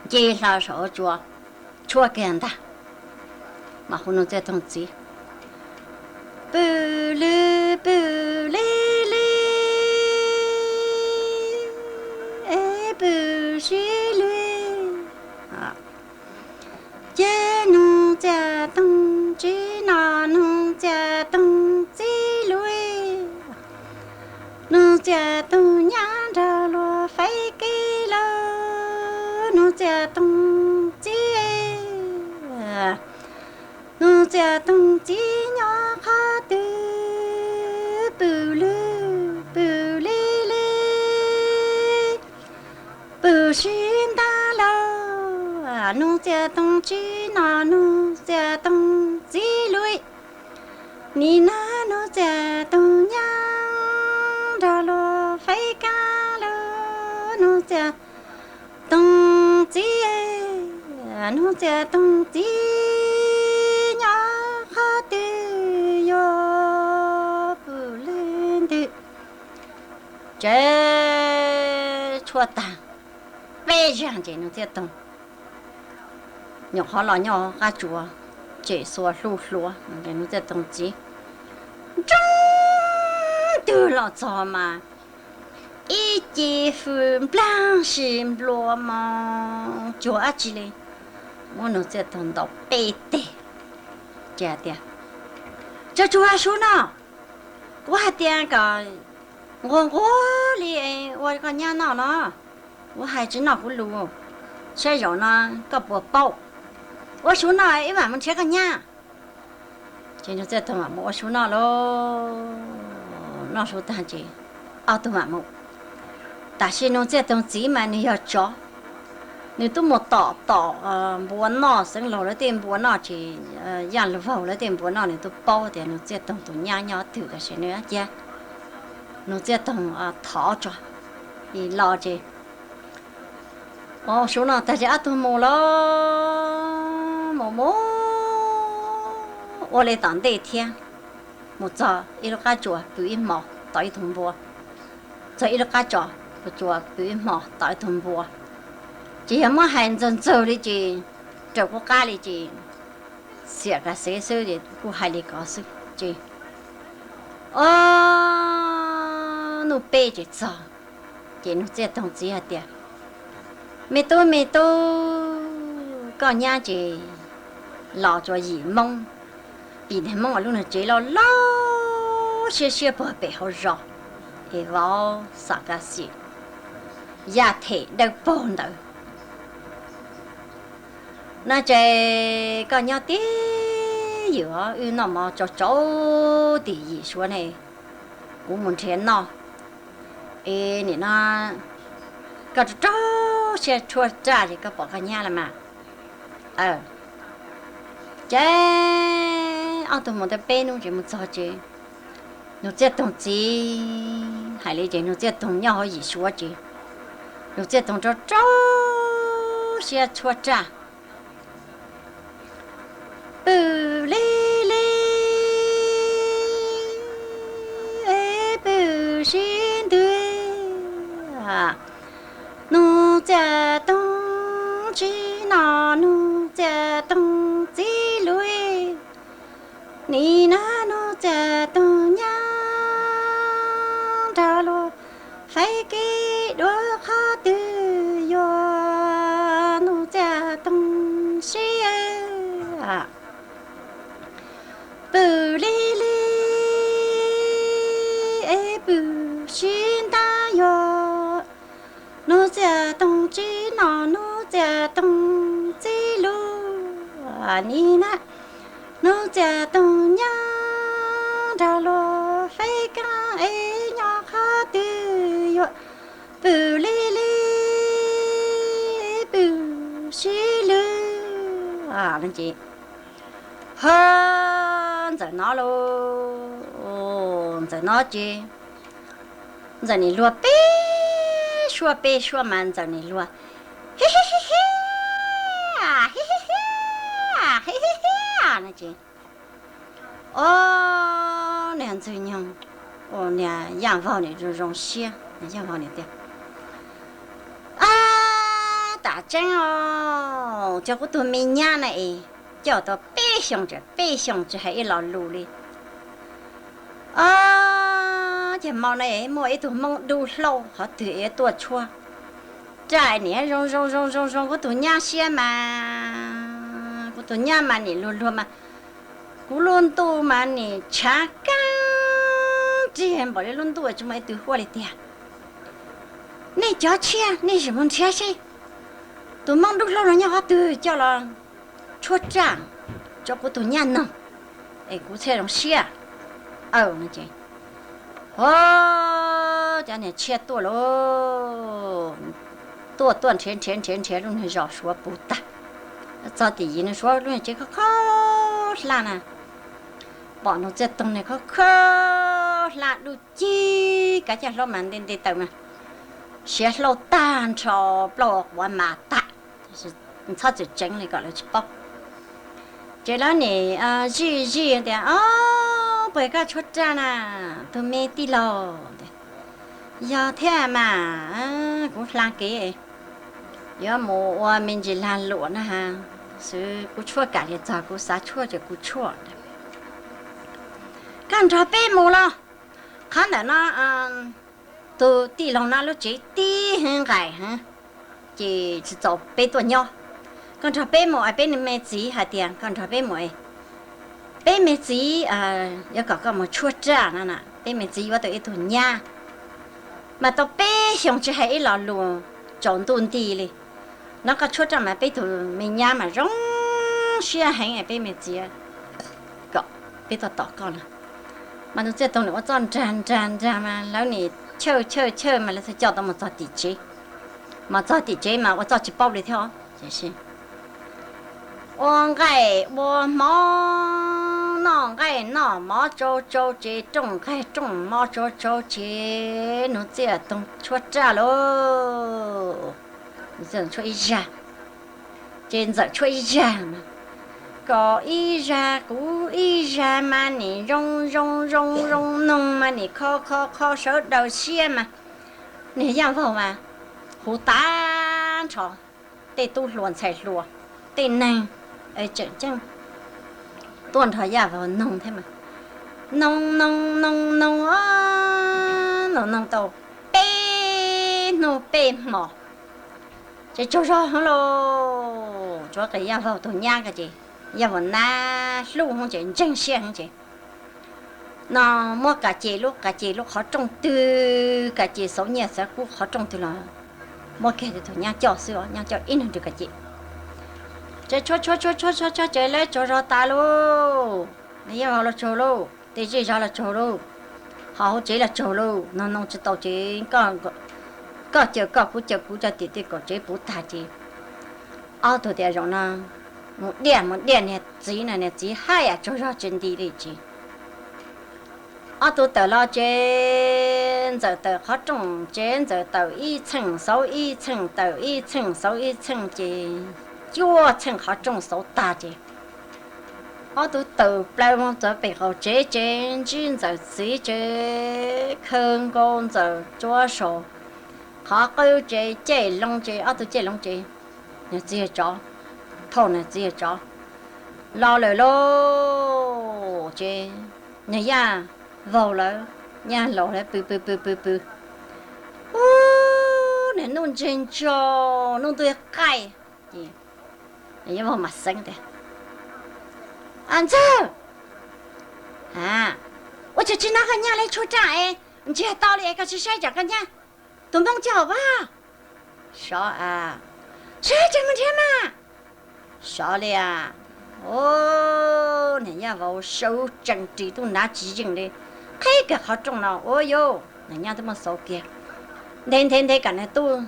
nce hlo saum hauv tsua, tshuab kiag ntag, mas hu Nuj Txiaj Toog txiv, pw lwj pw li li, es pw sib lwj. Ces Nuj Txiaj Toog tsis noj Nuj Txiaj Toog txiv lub, Nuj Txiaj Toog nyab nrog luag faib kib lawm, Nuj Txiaj Toog txiv, Nuj Txiaj Toog txiv nyob qhov twg, pw lwj pw li li, pw sib ntag lawm, Nuj Txiaj Toog tsis noj Nuj Txiaj Toog txiv lub, nim no Nuj Txiaj Toog nyab nrog luag faib kib lawm, Nuj Txiaj Toog txiv, Nuj Txiaj Toog txiv nyob qhov twg yuav pw lwj ntwg. Ces tshuab tag peb zaug ces Nuj Txiaj Toog nyuam qhuav los nyob qab tsuas, tsem xuas hluj hluav, Nuj Txiaj Toog txiv nroo twg los txog mas ib ce fws nplaag si nplua mos cuag dab tsi li, muab Nuj Txiaj Toog ntaus peb teg. Ces tias, Tsuag tsuag sub noj, kuv hais tias kom nquag nquag li ua koj nyab noj no, kuv hais tsis noj kuv lus, saib zaum no koj puas paub. Ua sub noj ib mam mus nrhiav koj nyab. Ces Nuj Txiaj Toog mam mus ua sub noj lauj, noj sub tag ces ob tug mam mus. Tab sis Nuj Txiaj Toog txiv mas nws yog tsov, nws twb mus tom tom npua noj, xeev laug lawv tej npua noj ces, Yaj Lug Vaug lawv tej npua noj, nws twb paub tias Nuj Txiaj Toog tus nyab nyob twg, tab sis nws cia Nuj Txiaj Toog thov tso, los ces ua sub noj tag ces ob tug mus lauj, mus mus ua li tom ntej thiab, mus txog ib lub qab tsuas pw ib hmos tom ib tug npua, txog ib lub qab tsuas pw ib hmos tom ib tug npua. Ces yog muab hais ntxaug ntxaug li ces raws kuv qab li ces xiam kas xev xwb es kuj hais li ko xwb ces, o, nub peb ces txog, ces Nuj Txiaj Toog txiv hais tias, Me tub me tub, koj nyab ces los tsuas yim Hmoob, yim niag Hmoob uas lub niag tsev loj loj siab siab puag pem hauv zos, es vauv xam kas xim, yaj them dawb paug ntawd. No ces koj nyob tib ywm, wb noj mov tsau tsau tim yim suav ne, kuv mus nrhiav noj. Es nim no koj rau rau siab tshuab raj ces koj pom koj nyab lawm mas. Ces ob tug mus tau peb hnub ces mus txog ces Nuj Txiaj Toog txiv hais li ces Nuj Txiaj Toog nyob hauv yim suav ces Nuj Txiaj Toog rau rau siab tshuab raj, pw li li, pw sib ntwg. Nuj Txiaj Toog tsis noj Nuj Txiaj Toog txiv lub, nim no Nuj Txiaj Toog nyab nrog luag faib kib dua qhov twg yuav Nuj Txiaj Toog sib pw li li, es pw sib ntab yuav Nuj Txiaj Toog tsis noj Nuj Txiaj Toog txiv lub, nim na Nuj Txiaj Toog nyab nrog luag faib kib es nyob qhov twg yuav pw li li, pw sib lwg. Ces ho Ntxawm no lauj, Ntxawm no ces Ntxawm nim luag peb suab peb suab mas Ntxawm nim luag, hi hi hi hi, hi hi hi, hi hi hi no ces, o, niag ntxwg nyoog, niag Yaj Vaug nim zoo zoo siab, Yaj Vaug nim tias, a, tam tseeb os, cov kuv tus me nyab na es coj tau peb xyoos tseem peb xyoos tsis hais ib lo lus li. O, ces hmo no es muaj ib tug Hmoob dub hlau qhov twg es tuaj tshuab raj, nim zoo zoo zoo zoo zoo kuv tus nyab siab mas, kuv tus nyab mas nim luag luag mas, kuv lub ntuj mas nim tshav kab rig npaum li lub ntuj tsis muaj ib tug huaj li tiag. Nej cov tshiab, nej sim mus nrhiav seb tus Hmoob dub hlau no nyob qhov twg coj los tshuab raj rau kuv tus nyab noog es kuv thiaj zoo siab. Aw, ces, o, cov niag tshiab tuaj lauj, tuaj tuaj nrhiav nrhiav nrhiav nrhiav lub niag zos Suav puv tag, txog tim yim no Suav lub niag tsev khov kho hlab na, pom Nuj Txiaj Toog niag khov kho hlab dub cig, kav caj hlaub mas nte nte taws mas siav hlau tag nrho, plaub quav mas tag, txhob txwm tseev li kom lawv tsis paub. Ces lawv nim zij zij tias, o, puas koj tshuab raj na tus me tij laug? Yog thiab mas, kuv hla kev yuav mus ua me ntsis lag luam na ha, xwb kuv tshuab kam li txog kuv xav tshuab ces kuv tshuab. Koj nrog peb mus los, qhov ntawm no tus tij laug no lub tsev tib heev nqaim heev, ces tsis txaus peb tuaj nyob. Koj nrog peb mus es peb me txiv hais tias koj nrog peb mus, peb me txiv yuav kom koj mus tshuab raj no na, peb me txiv yuav tau ib tug nyab mas tau peb xyoos tsis hais ib lo lus tsaus ntuj nti li. No koj tshuab raj mas peb tug me nyab mas zoo siab heev, peb me txiv kom peb tuaj tom koj no. Mas tus Txiaj Toog nim ua txuj nrag nrag nrag mas lawv nim chawj chawj chawj mas lawv thiaj coj tau mus txog tim tsev. Mas txog tim tsev mas ua txuj tsis paub li thiab. Ua nqaij ua mov, noj nqaij noj mov tsau tsau ces rooj nqaij rooj mov tsau tsau ces Nuj Txiaj Toog tshuab raj lauj. Tshuab ib zag, ces Ntxawm tshuab ib zag mas, kom ib zag kuv ib zag mas nim zoo zoo zoo zoo noog mas nim kho kho kho sawv daws siab mas, niag Yaj Vaug mas hu tag nrho tej tub hluas ntxhais hluas, tej neeg tseem ceeb tuaj nrog Yaj Vaug noog thiab mas, noog noog noog noog, noog noog tau peb hnub peb hmo ces tsaug zog heev lauj. Tsuav qis Yaj Vaug tus nyab ko ces Yaj Vaug nab hlub heev ces ntseeg siab heev ces no muab Kav Ces lub, Kav Ces lub qhov rooj twg, Kav Ces xauv nyiaj xauv kub qhov rooj twg los muab kiag tus nyab coj xwb os, nyab coj ib nrog rau Kav Ces. Ces tshuab tshuab tshuab tshuab tshuab ces lawv tsaug zog tas lauj. Yaj Vaug los tsaug lauj, tej zej zog los tsaug lauj, ho hauv tsev los tsaug lauj, noog noog tsis tau ces koj caw koj kuv caw kuv cov tim tej kaum tsev puv tag ces ob tug tias zaum no mus diaj mus diaj niag txiv no, niag txiv haj yam tsaug zog tsis nti li ces ob tug tawm los ces Ntxawm tawm qhov rooj ces Ntxawm tawm ib txheej xauv ib txheej, tawm ib txheej xauv ib txheej ces cuaj txheej qhov rooj xauv tag ces ob tug tawm plaws mus txog pem qaum tsev ces ntsib Ntxawm txiv ces khaws nkaus Ntxawm tsuav saum qhov qwb ces caij loo ces ob tug caij loo ces niag txiv yawg tsov, thauj niag txiv yawg tsov los lawm lauj. Ces niag Yaj Vaug lawv, Yaj Vaug lawv pw pw pw pw pw, ub, niag hnub ntseg ntso, hnub ntuj qaij ces Yaj Vaug mam xeev tias, Ntxawg, ua cas tsis hnov koj nyab lawv tshuab raj es ntsiag to li es koj tsis saib tsam koj nyab tus Hmoob cog vag? Sov a, sov tsees mus nrhiav mas. Sov li a. Niag Yaj Vaug sawv tsees ris tub nrab tsis yeej li, qhib kiag qhov rooj no ua yus, niag nyab twb muab xauv kiag. Nthe nthe nthe kom nws tub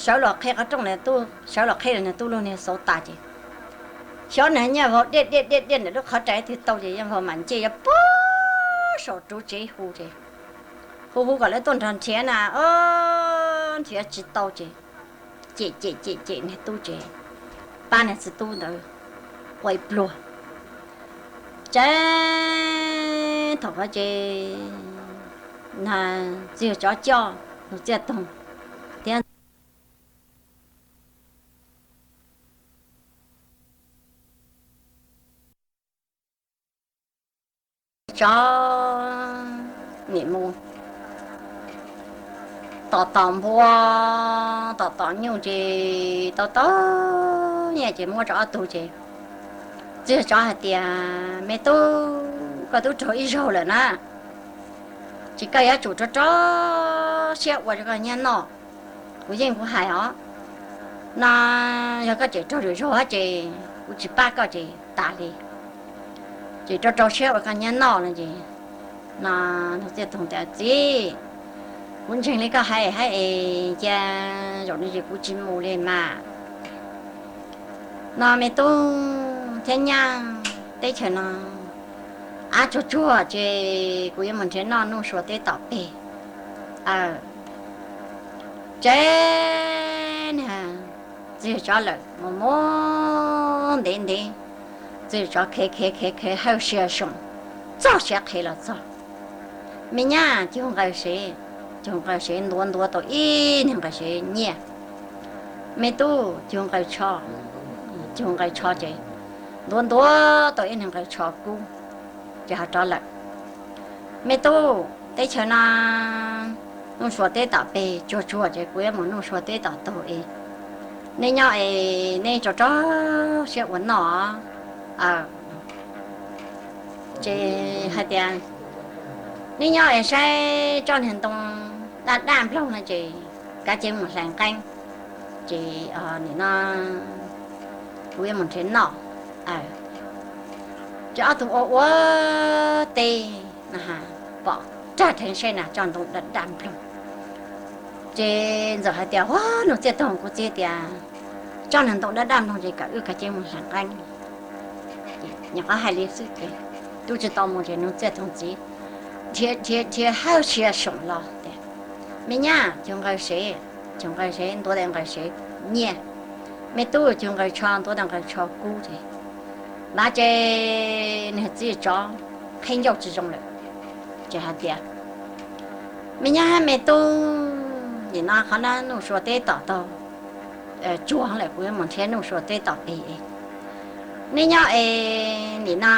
sawv los qhib qhov rooj, nws tub sawv los qhib los nws tub lub niag xauv tas ces xyov nws nyiaj vau diaj diaj diaj diaj ntawm lub qhov rais twg tau ces yeej vau mam ncej yuav puag saum ruv tsev hu ces hu hu kom lawv tuaj nrog nrhiav na, o, nrhiav tsis tau ces cem cem cem cem niag tub ces pab niag txiv tub ntawd ua ib pluag. Ces thaum ko ces txiv yawg tsov coj Nus Txiaj Toog thiab tsov nim mus tom tom npua, tom tom nyuj ces tau tau nyiaj ces muab rau ob tug ces txiv yawg tsov hais tias, Me tub, koj twb raug ib zaug lawm na, ces koj yuav tsum rau rau siab ua rau koj nyiaj noj. Kuv yeej kuv hais os, no yog koj tseem raug lwm zaug ces kuv tsis pab koj ces tas li. Ces rau rau siab ua koj nyiaj noj no ces, no Nus Txiaj Toog tias, Txiv, kuv ntseeg li koj hais hais es cia zaum no ces kuv tsis mus li mas. No me tub thiab nyab, teb chaws no av tsuag tsuag ces kuv yuav mus nrhiav noj nuj sua teb tom peg. Ces niag txiv yawg tsov lawm mus mus ntev ntev, txiv yawg tsov khiav khiav khiav khiav hawj sia soom txog siav qhev los txog. Me nyab, cug nqaws sev, cug nqaws sev ntuav ntuav tau ib niag nqaws sev nyiaj. Me tub, cug nqaws tsho, cug nqaws tsho ces ntuav ntuav tau ib niag nqaws tsho kub, ces ho rov lawm. Me tub, teb chaws no nuj sua teb tom peg tsuag tsuag ces kuv yuav mus nuj sua teb tom taug es nej nyob es nej rau rau siab ua noj. Ces hais tias, Nej nyob es saib tsob niag ntoo daj daj nploog no ces kav ceev mus hlais nqeeb, ces nim no kuv yuav mus nrhiav noj. Ces ob tug ua ua teb no pom rag rheev saib na tsob ntoo daj daj nploog. Ces Ntxawm hais tias, Ua, Nus Txiaj Toog, kuv txiv tias tsob niag ntoo daj daj nploog ces kom wb kav ceev mus hlais nqeeb. Nyuam qhuav hais li xwb ces twb tsis tau mus ces Nus Txiaj Toog txiv dhia dhia dhia hawj sia soom los tias, Me nyab, cug nqaws sev, cug nqaws sev ntuav tau nqaws sev nyiaj. Me tub, cug nqaws tsho ntuav tau nqaws tsho kub ces, ntawd ces niag txiv tsov qheb ncauj tsis zoo lawm, ces hais tias, Me nyab me tub, nim no qhov no nuj sua teb tom taug tsuag lawm, kuv yuav mus nrhiav nuj sua teb tom peg es nej nyob es nim no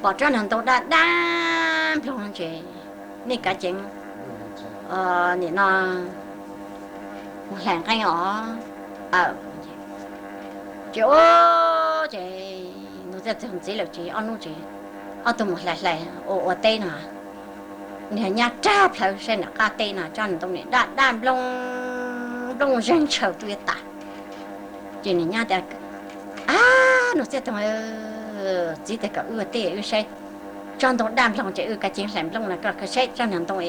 pom tsob niag ntoo daj daj nploog ces nej kav ceev nim no mus hlais nqeeb os. Ces ua ces Nus Txiaj Toog txiv lawm ces ob hnub ces ob tug mus hlais hlais ua ua teb no, niag nyab rag plhawv saib nram qab teb no tsob niag ntoo nim daj daj nploog nploog zeeg tshaws tuaj yuav tas. Ces niag nyab tias, Ab, Nus Txiaj Toog, txiv tias kom wb ua teb wb saib tsob ntoo daj nploog ces wb kav ceev hlais nplooj no, koj saib tsob niag ntoo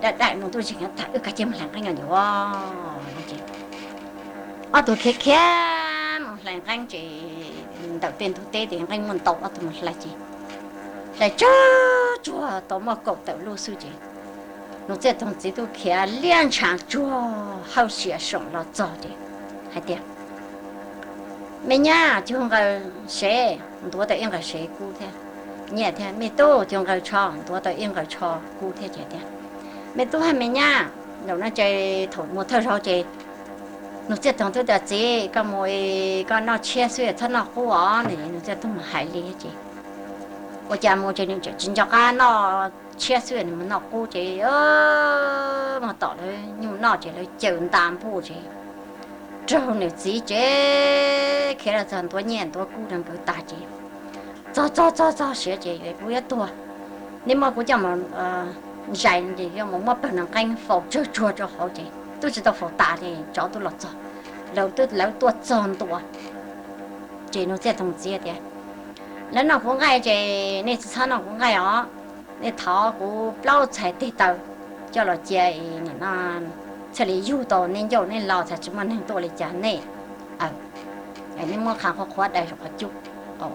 daj daj nploog tuaj zeeg tag wb kav ceev mus hlais nqeeb os. Ces ob tug khiav khiav mus hlais nqeeb ces ntawm tej ntug teb ces nqeeb muaj ntau, ob tug mus hlais ces hlais tsawg tsuag tau muaj kaum tawm lub xwb ces Nus Txiaj Toog txiv tub khiav liab ntshav tsuag hawj sia soom los txog ces hais tias, Me nyab, cug nqaws sev ntuav tau ib nqaws sev kub thiab nyiaj thiab. Me tub, cug nqaws tsho ntuav tau ib nqaws tsho kub thiab ces tias, Me tub hab me nyab, zaum no ces thaum mus thawj zaug ces Nus Txiaj Toog tub tias, Txiv, koj mus koj noj tshiab xwb txhob noj qub os. Nws Txiaj Toog mus hais li ces ua cas mus ces nws tseem tsis nco qab noj tshiab xwb, nws mus noj qub ces mus tom lawv nyuj noj ces lawv caws nta npuj ces raug nws txiv ces khiav los txog ntuav nyiaj ntuav kub rau nkawd tag ces txog txog txog txog siav ces, Kuv yuav tuag, nej muab kuv coj mus zais ces yuav mus muab pawg nqeeb faus tsawg tsuag rau hauv ces twb tsis tau faus tas ces tsov twb los txog, lawv twb lawv tuaj txog ntua ces Nus Txiaj Toog txiv tias, Lawv noj kuv nqaij ces nej tsis txhob noj kuv nqaij os, nej thov kuv plaub txhais tes taw coj los cia es nim no thiaj li yug tau nej ncauj nej laus, txhad tsis muaj neeg tuaj li cas nej. Nej muab qhov qhuav qhuav daws qhov cub.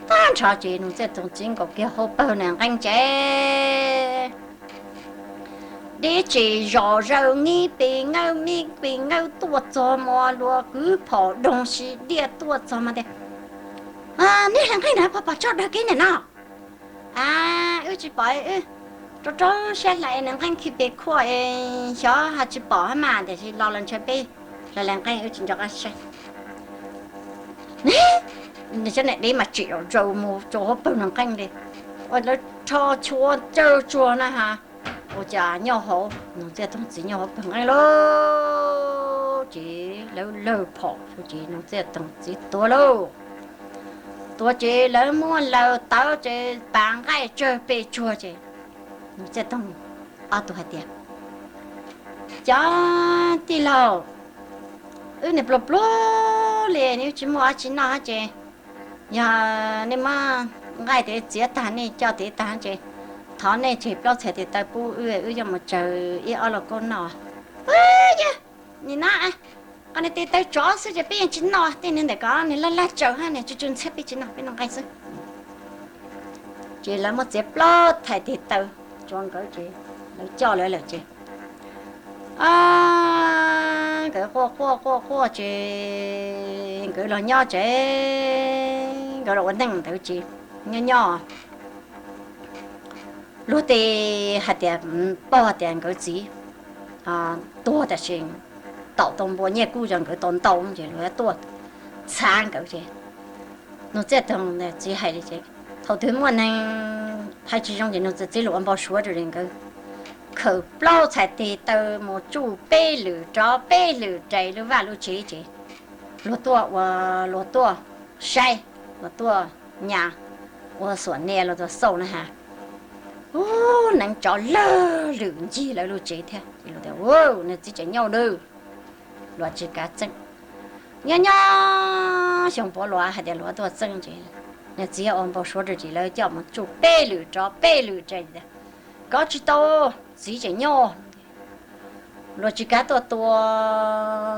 Tag nrho ces Nuj Txiaj Toog txiv nkaus kiag hauv pawg nws nqeeb ces dib tsis zos zaws nib pis ngawj mib pis ngawj tuaj txog mos luas kwv phom doog si diaj tuaj txog mas tias, Neb hlais nqeeb na, pog pom tso dawg kev nim no. A, wb tsis pom, wb rau rau siab hlais nws nqeeb khi pes khuaj es xyov ho tsis pom hab mas, tiam sis los los ntshe peb hlais nqeeb wb tsis nco qab saib. Cov niag dib mas tsim zaws mus rau hauv pawg nws nqeeb li, ua lawv rho chua cawj tsuag na ha. Ua cas nyob hauv Nuj Txiaj Toog txiv nyob hauv pawg nqeeb lauj, ces lawv lawg phom ces Nuj Txiaj Toog txiv tuag lauj. Tuag ces lawv muab laws tawv ces pas nqaij tsawg pes tsuag ces Nuj Txiaj Toog ob tug hais tias, Cov tij laug, wb niam pluag pluag li, wb tsis muaj dab tsi noj ces yog nej muab nqaij tiv txiav tag, nej coj tiv tag ces thov nej tseg plaub txhais tes taw pub wb, wb yuav mus tsawg ib ob lauj kaub noj. Yog, nim no qhov niag tes taw tsov xwb ces peb yeej tsis noj, tej niag ntawm ko niag laj laj tsaws hab niag tsw tsw ntxhiab, peb tsis noj, peb noj nqaij xwb. Ces lawv muab txiav plaub txhais tes taw rau nkawd ces lawv coj lawv lawm ces nkawd quaj quaj quaj quaj ces nkawd los nyob tsev, nkawd los ua neej ntawd ces nyob nyob luag tej hais tias, paub tias nkawd txiv tuag tab sis taum tau npua nyiaj kub rau nkawd tau ntau ces luag tuaj txhav nkawd ces Nuj Txiaj Toog txiv hais li ces thaum twg muaj neeg hais tsis zoo ces Nuj Txiaj txiv los ua npau suav rau nkawd, khaws plaub txhais tes taw mus tsuj peb lwm rov peb lwm rais lub vaj lub tsev ces luag tuaj ua, luag tuaj saib, luag tuaj nyas, ua xuam nia, luag tuaj xauj na has. Ub, neev tsov lawg lwm ncig lawv lub tsev thiab ces luag tias, Ua, nws txiv tseem nyob nawb. Luag tsis kav txeeb. Nyob nyob xyoo puav luag hais tias luag tuaj txeeb ces nws txiv ua npau suav rau ces lawv coj mus tsuj peb lwm rov peb lwm rais tias, Kov tsis tau, txiv tseem nyob. Luag tsis kav tuaj tua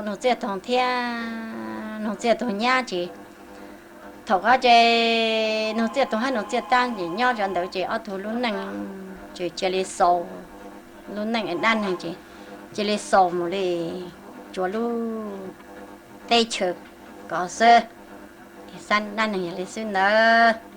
Nuj Txiaj Toog thiab Nuj Txiaj Toog nyab ces thaum ko ces Nuj Txiaj Toog hab Nuj Txiaj Tab ces nyob cov ntawd ces ob tug lub neej ces cia li xaus, lub neej dab neeg ces cia li xaus mus li, tsuas lub teb chaws ko xwb. Xab dab neeg yog li xwb ntawd.